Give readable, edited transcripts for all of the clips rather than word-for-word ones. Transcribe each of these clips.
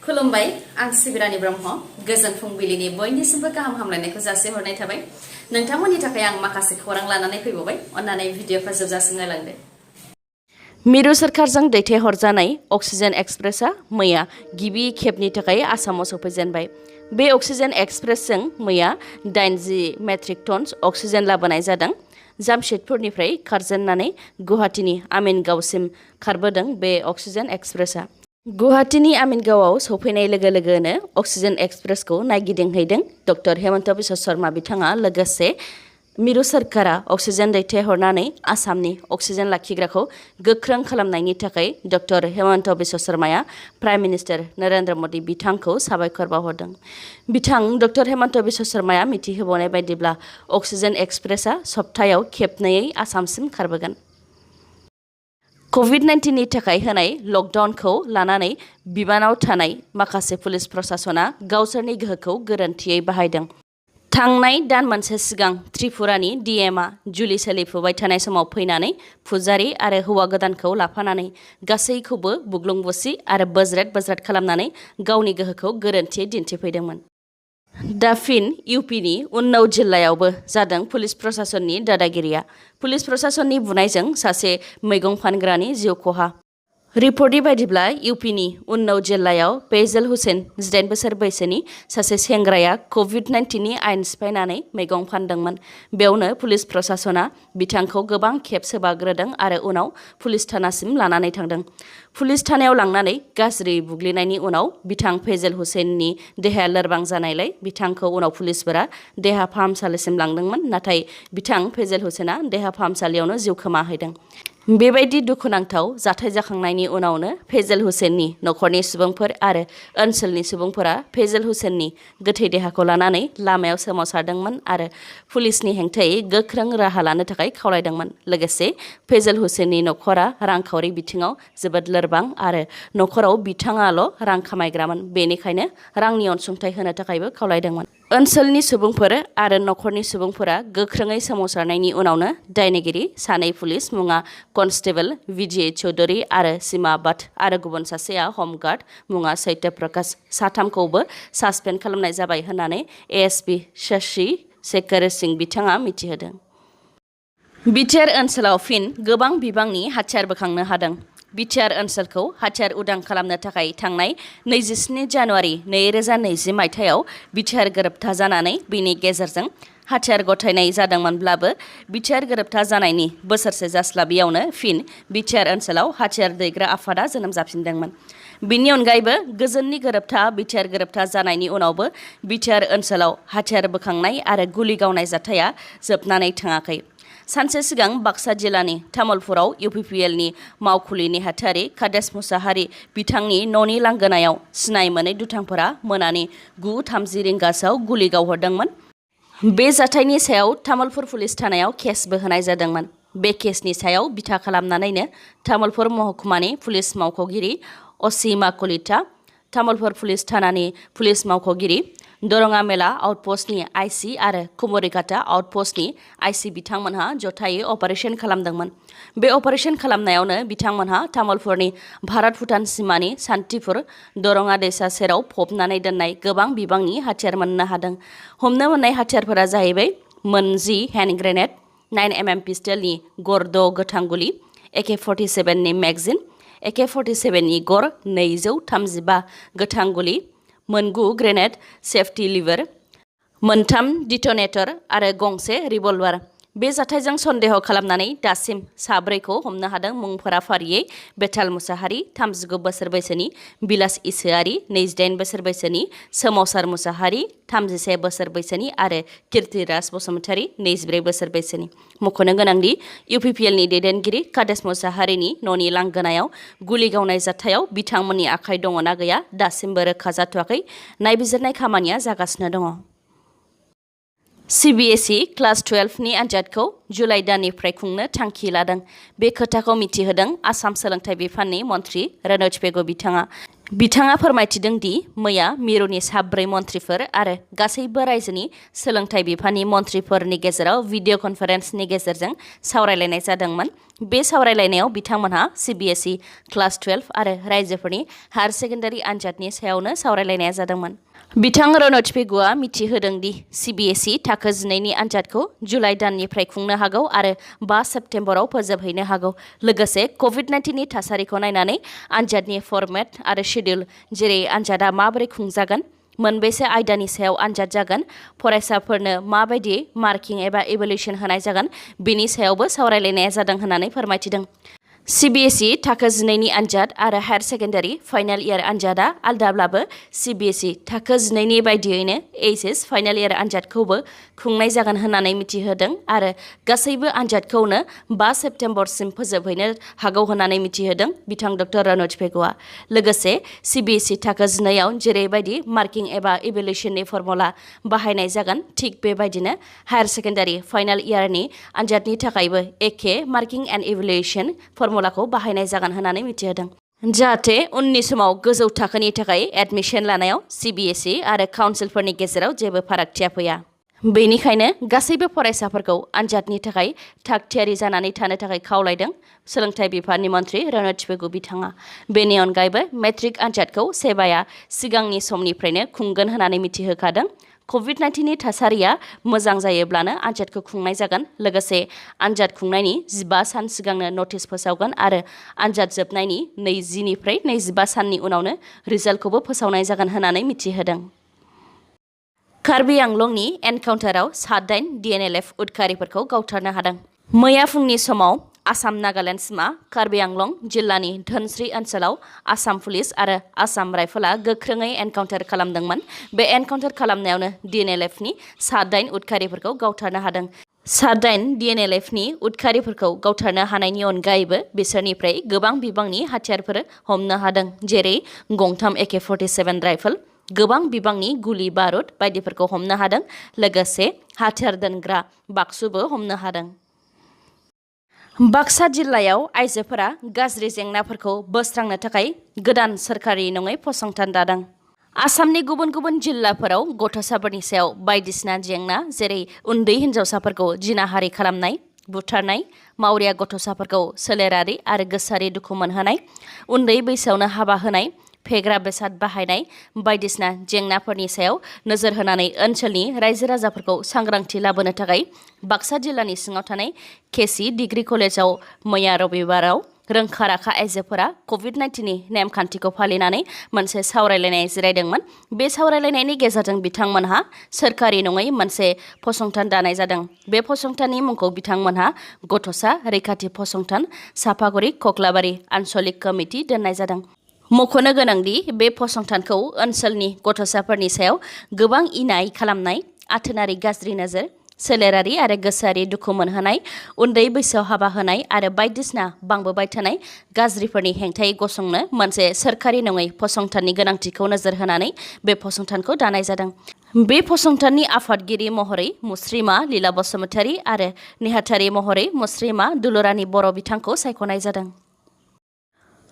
खुलुमबाय आं सिबिरानि ब्रह्म गोजोन फुंबिलिनि बयनिसिमबो गाहाम हामलायनायखौ जासिहरनाय थाबाय नोंथांमोननि थाखाय आं माखासे खौरां लानानै फैबावबाय अन्नानै भिडिअखौ जोबजासिम नायलांदो मिरु सरकारजों दैथायहरजानाय अक्सिजेन एक्सप्रेसआ मैया गिबि खेबनि थाखाय आसामाव सफैजेनबाय बे अक्सिजेन एक्सप्रेसजों मैया 80 मेट्रिक टन अक्सिजेन लाबोनाय जादों जामशेदपुरनिफ्राय खारजेननानै गुवाहाटीनि आमिनगावसिम खारबोदों बे अक्सिजेन एक्सप्रेसआ गुवाहाटीनि आमिनगावआव सौफैनाय लोगो लोगोनो अक्सिजेन एक्सप्रेसखौ नायगिदिंहैदों डक्टर हेमन्त बिश्व शर्मा बिथाङा लोगोसे मिरु सरकारा अक्सिजेन दैथायहरनानै आसामनि अक्सिजेन लाखिग्राखौ गोख्रों खालामनायनि थाखाय डक्टर हेमन्त बिश्व शर्माया प्राइम मिनिस्टार नरेन्द्र मोदी बिथांखौ साबायखर बावहरदों बिथां डक्टर हेमन्त बिश्व शर्माया मिथिहोबावनाय बायदिब्ला अक्सिजेन एक्सप्रेसआ सप्तायाव खेबनैयै आसामसिम खारबोगोन COVID-19 नि थाखाय होनाय लकडाउनखौ लानानै बिबानाव थानाय माखासे पुलिस प्रशासना गावसोरनि गोहोखौ गोरोन्थियै बाहायदों थांनाय दान मोनसे सिगां त्रिपुरानि DMआ जुलि सोलिफुबाय थानाय समाव फैनानै फुजारि आरो हौवा गोदानखौ लाफानानै गासैखौबो बुग्लुं बुसि आरो बोज्रेद खालामनानै गावनि गोहोखौ गोरोन्थियै दिन्थिफैदोंमोन दा फिन UPनि उन्नाव जिल्लायावबो जादों पुलिस प्रशासननि दादागिरिया पुलिस प्रशासननि बुनायजों सासे मैगं फानग्रानि जिउ खहा रिपर्टनि बायदिब्ला UPनि उन्नाव जिल्लायाव फैजल हुसैन 18 बोसोर बैसोनि सासे सेंग्राया COVID-19 नि आयेन सिफायनानै मैगं फानदोंमोन बेयावनो पुलिस प्रशासना बिथांखौ गोबां खेब सोबाग्रोदों आरो उनाव पुलिस थानासिम लानानै थांदों पुलिस थानायाव लांनानै गाज्रि बुग्लिनायनि उनाव बिथां फैजल हुसैननि देहाया लोरबां जानायलाय बिथांखौ उनाव पुलिसफोरा देहा फाहामसालिसिम लांदोंमोन नाथाय बिथां फैजल हुसैना देहा फाहामसालियावनो जिउ खोमाहैदों बेबायदि दुखुनांथाव जाथाय जाखांनायनि उनावनो फैजल हुसैननि नखरनि सुबुंफोर आरो ओनसोलनि सुबुंफोरा फैजल हुसैननि गोथै देहाखौ लानानै लामायाव सोमावसारदोंमोन आरो पुलिसनि हेंथायै गोख्रों राहा लानो थाखाय खावलायदोंमोन लोगोसे फैजल हुसैननि नखरा रांखावरि बिथिङाव जोबोद लोरबां आरो नखराव बिथाङाल' रां खामायग्रामोन बेनिखायनो रांनि अनसुंथाइ होनो थाखायबो खावलायदोंमोन ओनसोलनि सुबुंफोर आरो नखरनि सुबुंफोरा गोख्रोङै सोमावसारनायनि उनावनो दायनिगिरि सानै पुलिस मुङा कनस्टेबल विजय चौधुरी आरो सीमा भट्ट आरो गुबुन सासेया हमगार्ड मुङा सत्य प्रकाश साथामखौबो सासपेन्ड खालामनाय जाबाय होननानै ASP शशि शेखर सिंह बिथाङा मिथिहोदों बिटिआर ओनसोलाव फिन गोबां बिबांनि हाथियार बोखांनो हादों बिटिआर ओनसोलखौ हाथियार उदां खालामनो थाखाय थांनाय 27 जानुवारि 2020 मायथाइयाव बिटिआर गोरोबथा जानानै बेनि गेजेरजों हाथियार गथायनाय जादोंमोनब्लाबो बिटिआर गोरोबथा जानायनि बोसोरसे जास्लाबियावनो फिन बिटिआर ओनसोलाव हाथियार दैग्रा आफादा जोनोम जाफिनदोंमोन बिनि अनगायैबो गोजोननि गोरोबथा बिटिआर गोरोबथा जानायनि उनावबो बिटिआर ओनसोलाव हाथियार बोखांनाय आरो गुलि गावनाय जाथाया जोबनानै थाङाखै सानसे सिगां बाक्सा जिल्लानि तामुलपुराव UPPLनि मावखुलि नेहाथारि कादेश मुसाहारि बिथांनि न'नि लांगोनायाव सिनाय मोनै दुथांफोरा मोनानि 9:30 रिंगासोआव गुलि गावहरदोंमन बे जाथायनि सायाव तामुलपुर पुलिस थानायाव केसबो होनाय जादोंमोन बे केसनि सायाव बिथा खालामनानैनो तामुलपुर महकुमानि पुलिस मावख'गिरि असीमा कलिता तामुलपुर पुलिस थानानि पुलिस मावख'गिरि दरङामेला आउटपस्टनि IC आरो कुमरिकाटा आउटपस्टनि IC बिथांमोनहा जथायै अपारेशन खालामदोंमोन बे अपारेशन खालामनायावनो बिथांमोनहा तामुलपुरनि भारत भुटान सीमानि सान्तिपुर दरङा दैसा सेराव फबनानै दोननाय गोबां बिबांनि हाथियार मोननो हादों हमनो मोननाय हाथियारफोरा जाहैबाय मोनजि हेन्ड ग्रेनेड 9mm पिस्टलनि गरद' गोथां गुलि AK-47 नि मेगजिन AK-47 नि गर 235 गोथां गुलि मोनगु ग्रेनेड सेफ्टि लिभार मोनथाम डिटोनेटर आरो गंसे रिभल्भार बे जाथायजों सन्देह खालामनानै दासिम साब्रैखौ हमनो हादों मुंफोरा फारियै बेताल मुसाहारि 39 बोसोर बैसोनि बिलास इसोआरि 28 बोसोर बैसोनि सोमावसार मुसाहारि 31 बोसोर बैसोनि आरो कीर्तिराज बसुमतारी 24 बोसोर बैसोनि मख'नो गोनांदि UPPLनि दैदेनगिरि कादेश मुसाहारिनि न'नि लांगोनायाव गुलि गावनाय जाथायाव बिथांमोननि आखाइ दङना गैया दासिमबो रोखा जाथ'वाखै नायबिजिरनाय खामानिया जागासिनो दङ CBSE क्लास 12 नि आनजादखौ जुलाइ दाननिफ्राय खुंनो थांखि लादों बे खोथाखौ मिथिहोदों आसाम सोलोंथाइ बिफाननि मन्थ्रि रनोज पेगु बिथाङा फोरमायथिदों दि मैया मिरुनि 7 मन्थ्रिफोर आरो गासैबो रायजोनि सोलोंथाइ बिफाननि मन्थ्रिफोरनि गेजेराव भिडिअ' कनफारेन्सनि गेजेरजों सावरायलायनाय जादोंमोन बे सावरायलायनायाव बिथांमोनहा CBSE क्लास 12 आरो रायजोफोरनि हायर सेकेन्डारि आनजादनि सायावनो सावरायलायनाया जादोंमोन। बिथां रनज पेगुआ मिथिहोदों दि CBSE थाखो 12नि आनजादखौ जुलाइ दाननिफ्राय खुंनो हागौ आरो 5 सेप्तेम्बराव फोजोबहैनो हागौ। लोगोसे COVID-19नि थासारिखौ नायनानै आनजादनि फर्मेट आरो शेड्युल जेरै आनजादा माबोरै खुंजागोन, मोनबेसे आयदानि सायाव आनजाद जागोन, फरायसाफोरनो माबायदि मार्किं एबा इभेलुएसन होनाय जागोन बिनि सायावबो सावरायलायनाया जादों होननानै फोरमायथिदों। CBSE थाखो 12नि आनजाद आरो हायर सेकेन्डारि फाइनाल इयार आनजादा आलदाब्लाबो CBSE थाखो 12नि बायदियैनो HS फाइनाल इयार आनजादखौबो खुंनाय जागोन होननानै मिथिहोदों आरो गासैबो आनजादखौनो 5 सेप्तेम्बरसिम फोजोबहैनो हागौ होननानै मिथिहोदों बिथां डक्टर रनज पेगुआ। लोगोसे CBSE थाखो 12आव जेरैबायदि मार्किं एबा इभेलुएसननि फर्मुला बाहायनाय जागोन थिग बेबायदिनो हायर सेकेन्डारि फाइनाल इयारनि आनजादनि थाखायबो एखे मार्किं एन्ड इभेलुएसन फर्मुलाखौ बाहायनाय जागोन होननानै मिथिहोदों। जाहाथे उननि समाव गोजौ थाखोनि थाखाय एडमिशन लानायाव CBSE आरो काउन्सिलफोरनि गेजेराव जेबो फारागथिया फैया। बेनिखायनो गासैबो फरायसाफोरखौ आनजादनि थाखाय थागथियारि जानानै थानो थाखाय खावलायदों सोलोंथाइ बिफाननि मन्थ्रि रनज पेगु बिथाङा। बेनि अनगायैबो मेट्रिक आनजादखौ सेबाया सिगांनि समनिफ्रायनो खुंगोन होननानै मिथिहोखादों। COVID-19नि थासारिया मोजां जायोब्लानो आनजादखौ खुंनाय जागोन। लोगोसे आनजाद खुंनायनि 15 सान सिगांनो नटिस फोसावगोन आरो आनजाद जोबनायनि 20 निफ्राय 25 साननि उनावनो रिजाल्टखौबो फोसावनाय जागोन होननानै मिथिहोदों। कार्बि आंलंनि एनकाउन्टाराव 7 DNLF उदखारिफोरखौ गावथारनो हादों। मैया फुंनि समाव आसाम नागालेण्ड सिमा कार्बि आंलं जिल्लानि धोनस्री ओनसोलाव आसाम पुलिस आरो आसाम राइफला गोख्रोङै एनकाउन्टार खालामदोंमोन। बे एनकाउन्टार खालामनायावनो DNLFनि 7 उदखारिफोरखौ गावथारनो हादों। 7 DNLFनि उदखारिफोरखौ गावथारनो हानायनि अनगायैबो बिसोरनिफ्राय गोबां बिबांनि हाथियारफोर हमनो हादों, जेरै गंथाम AK-47 राइफल, गोबां बिबांनि गुलि बारुद बायदिफोरखौ हमनो हादों। लोगोसे हाथियार दोनग्रा बाक्सुबो हमनो हादों। बाक्सा जिल्लायाव आइजोफोरा गाज्रि जेंनाफोरखौ बोस्रांनो थाखाय गोदान सोरखारि नङै फसंथान दादों। आसामनि गुबुन गुबुन जिल्लाफोराव गथ'साफोरनि सायाव बायदिसिना जेंना जेरै उन्दै हिन्जावसाफोरखौ जिनाहारि खालामनाय, बुथारनाय, मावरिया गथ'साफोरखौ सोलेरारि आरो गोसोआरि दुखु मोनहोनाय, उन्दै बैसोआवनो हाबा होनाय, फेग्रा बेसाद बाहायनाय बायदिसिना जेंनाफोरनि सायाव नोजोर होनानै ओनसोलनि रायजो राजाफोरखौ सांग्रांथि लाबोनो थाखाय बाक्सा जिल्लानि सिङाव थानाय केसि डिग्री कलेजाव मैया रबिबाराव रोंखा-राखा आइजोफोरा COVID-19नि नेमखान्थिखौ फालिनानै मोनसे सावरायलायनाय जिरायदोंमोन। बे सावरायलायनायनि गेजेरजों बिथांमोनहा सोरखारि नङै मोनसे फसंथान दानाय जादों। बे फसंथाननि मुंखौ बिथांमोनहा गथ'सा रैखाथि फसंथान सापागुरि कक्लाबारि आनसलिक कमिटि दोननाय जादों। मख'नो गोनांदि बे फसंथानखौ ओनसोलनि गथ'साफोरनि सायाव गोबां इनाय खालामनाय, आथोनारि गाज्रि नोजोर, सोलेरारि आरो गोसोआरि दुखु मोनहोनाय, उन्दै बैसोआव हाबा होनाय आरो बायदिसिना बांबोबाय थानाय गाज्रिफोरनि हेंथायै गसंनो मोनसे सोरखारि नङै फसंथाननि गोनांथिखौ नोजोर होनानै बे फसंथानखौ दानाय जादों। बे फसंथाननि आफादगिरि महरै मुस्रिमा लीला बसुमतारी आरो नेहाथारि महरै मुस्रिमा दुलुरानी बर' बिथांखौ सायख'नाय जादों।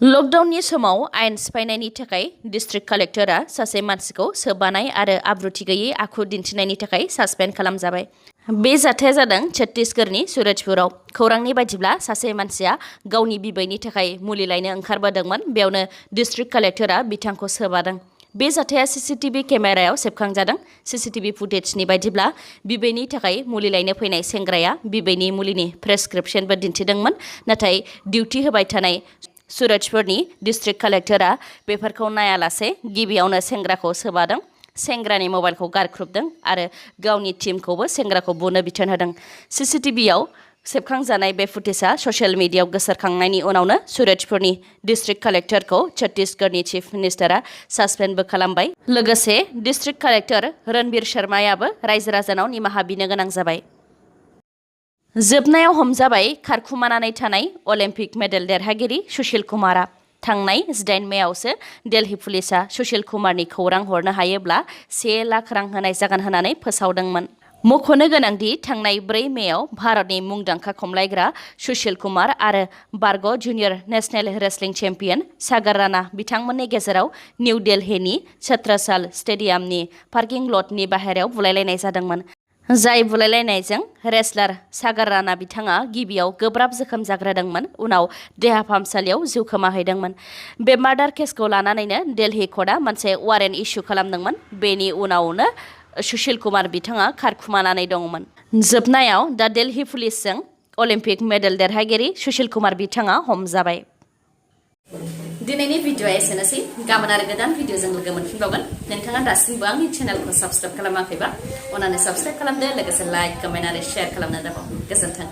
लकडाउननि समाव आयेन सिफायनायनि थाखाय डिस्ट्रिक्ट कालेक्टरा सासे मानसिखौ सोबानाय आरो आब्रुथि गैयै आखु दिन्थिनायनि थाखाय सासपेन्ड खालामजाबाय। बे जाथाया जादों छत्तीसगढ़नि सूरजपुराव। खौरांनि बायदिब्ला सासे मानसिया गावनि बिबैनि थाखाय मुलि लायनो ओंखारबोदोंमोन। बेयावनो डिस्ट्रिक्ट कालेक्टरा बिथांखौ सोबादों। बे जाथाया CCTV केमेरायाव सेबखांजादों। CCTV फुटेजनि बायदिब्ला बिबैनि थाखाय मुलि लायनो फैनाय सेंग्राया बिबैनि मुलिनि प्रेसक्रिप्शनबो दिन्थिदोंमोन। नाथाय डिउटि होबाय थानाय सूरजपुरनि डिस्ट्रिक्ट कालेक्टरा बेफोरखौ नायालासे गिबियावनो सेंग्राखौ सोबादों, सेंग्रानि मबाइलखौ गारख्रुबदों आरो गावनि टीमखौबो सेंग्राखौ बुनो बिथोन होदों। CCTVआव सेबखांजानाय बे फुटेजआ ससियेल मिडियायाव गोसारखांनायनि उनावनो सूरजपुरनि डिस्ट्रिक्ट कालेक्टरखौ छत्तीसगढ़नि चिफ मिनिस्टारा सासपेन्डबो खालामबाय। लोगोसे डिस्ट्रिक्ट कालेक्टर रणबीर शर्मायाबो रायजो राजानाव निमाहा बिनो गोनां जाबाय। जोबनायाव हमजाबाय खारखुमानानै थानाय अलिम्पिक मेडेल देरहागिरि सुशील कुमारआ। थांनाय 18 मेआवसो दिल्ली पुलिसआ सुशील कुमारनि खौरां हरनो हायोब्ला 1 लाख रां होनाय जागोन होननानै फोसावदोंमोन। मख'नो गोनांदि थांनाय 4 मेआव भारतनि मुंदांखा खमलायग्रा सुशील कुमार आरो बारग' जुनियर नेशनेल रेसलिं चेम्पियन सागर राणा बिथांमोननि गेजेराव निउ दिल्लीनि छत्रसाल स्टेडियामनि पार्किं लटनि बाहेरायाव बुलायलायनाय जादोंमोन। जाय बुलायलायनायजों रेसलार सागर राणा बिथाङा गिबियाव गोब्राब जोखोम जाग्रोदोंमोन उनाव देहा फाहामसालियाव जिउ खोमाहैदोंमोन। बे मार्डार केसखौ लानानैनो दिल्ली कर्टआ मोनसे वारेन्ट इस्यु खालामदोंमोन। बेनि उनावनो सुशील कुमार बिथाङा खारखुमानानै दंमोन। जोबनायाव दा दिल्ली पुलिसजों अलिम्पिक मेडेल देरहागिरि सुशील कुमार बिथाङा हमजाबाय। दिनैनि भिडिअ'आ एसेनोसै। गाबोन आरो गोदान भिडिअ'जों लोगो मोनफिनबावगोन। नोंथाङा दासिमबो आंनि चेनेलखौ साबस्क्राइब खालामाखैबा अन्नानै साबस्क्राइब खालामदो, लोगोसे लाइक, कमेन्ट आरो शेयार खालामनो दाबाव। गोजोन्थों।